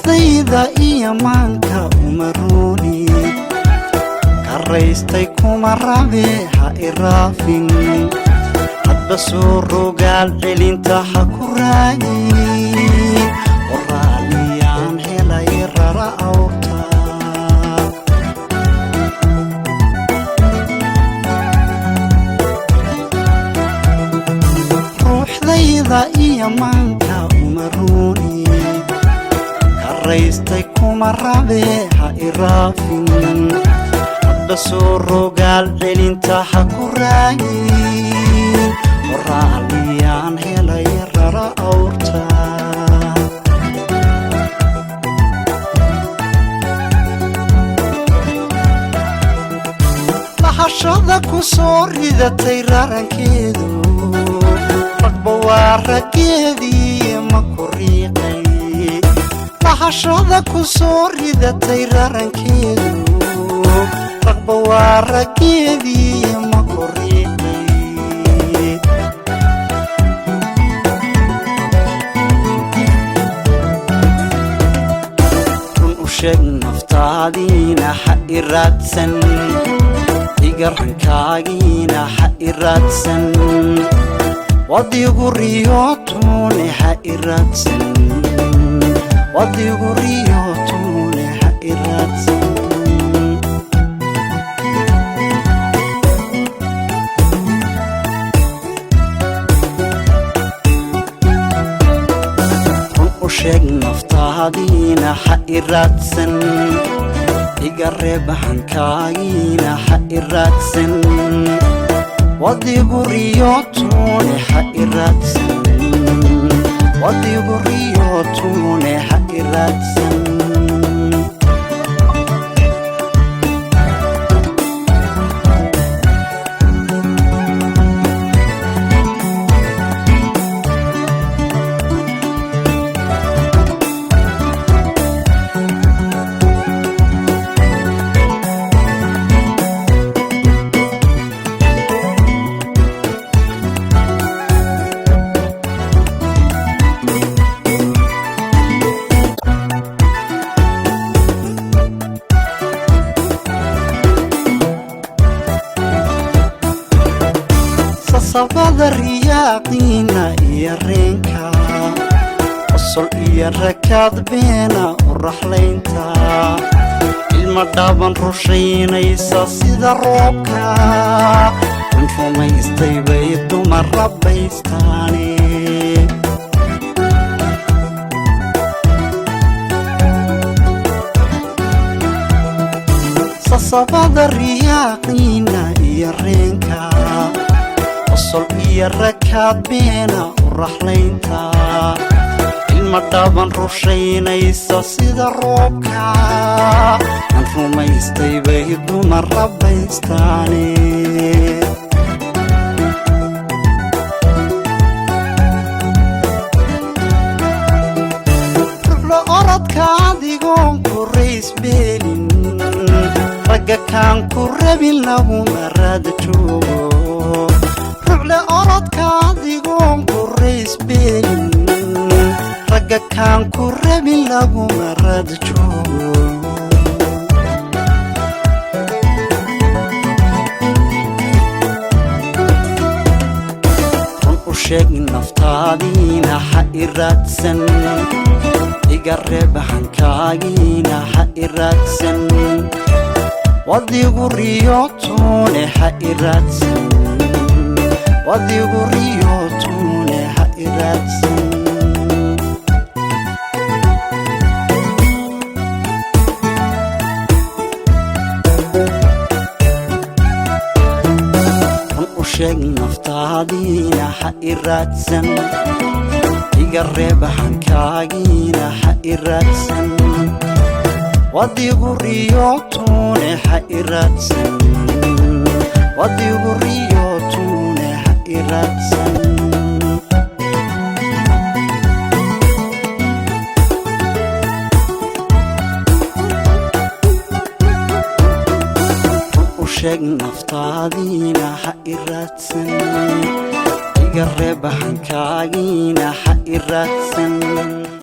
Ruuxdayda iyo maanka uma rooni, karaystay kuma rabe, ha iraafin. Hadba soo rogaal celinta ha ku raagin, qoraaliyaan helay rara awrta. Ruuxdayda iyo maanka uma rooni, karaystay kuma rabe, ha iraafin. Hadba soo rogaal celinta ha ku raagin, qoraaliyaan helay rara awrta. Lahashada ku soo ridatay rarankeedu, ragba waa raggeedii, ma ku riiqay? Lahashada ku soo ridatay rarankeedu, ragba waa raggeedii, ma ku riiqay? Run u sheeg naftaadiina, ha iraadsan. Igarankaagina ha iraadsan. Wadigu riyootuune ha iraadsan, wadigu riyootuune ha iraadsan. Run u sheeg naftaadiina, ha iraadsan. Iga reeb hankaagiina, ha iraadsan. Wadigu riyootuune ha iraadsan, wadigu riyootuune ha iraadsan. Sasabada riyaaqiina iyo reenka, qosol iyo rakaad beena u raxlaynta, ilma dhaaban rushaynaysa sida roobka, in rumaystay bay dumar rabbaystaane. Sasabada riyaaqiina iyo reenka, qosol iyo rakaad beena u raxlaynta, ilma dhaaban rushaynaysa sida roobka, an rumaystay bay dumar rabbaystaane. Ruxlo orodka adigoon ku raysbeelin, ragga kaan ku rabin laguma raad joogo. Rucle orodka adigoon ku raysbeelin, ragga kaan ku rabin laguma raad joogo. Run u sheeg naftaadiina, ha iraadsan. Iga reeb hankaagiina, ha iraadsan. Wadigu riyootuune ha iraadsan, wadigu riyootuune ha iraadsan. Run u sheeg naftaadiina, ha iraadsan. Iga reeb hankaagiina, ha iraadsan. Wadigu riyootuune ha iraadsan, wadigu riyootuune ha iraadsan. Run u sheeg naftaadiina, ha iraadsan. Iga reeb hankaagiina, ha iraadsan.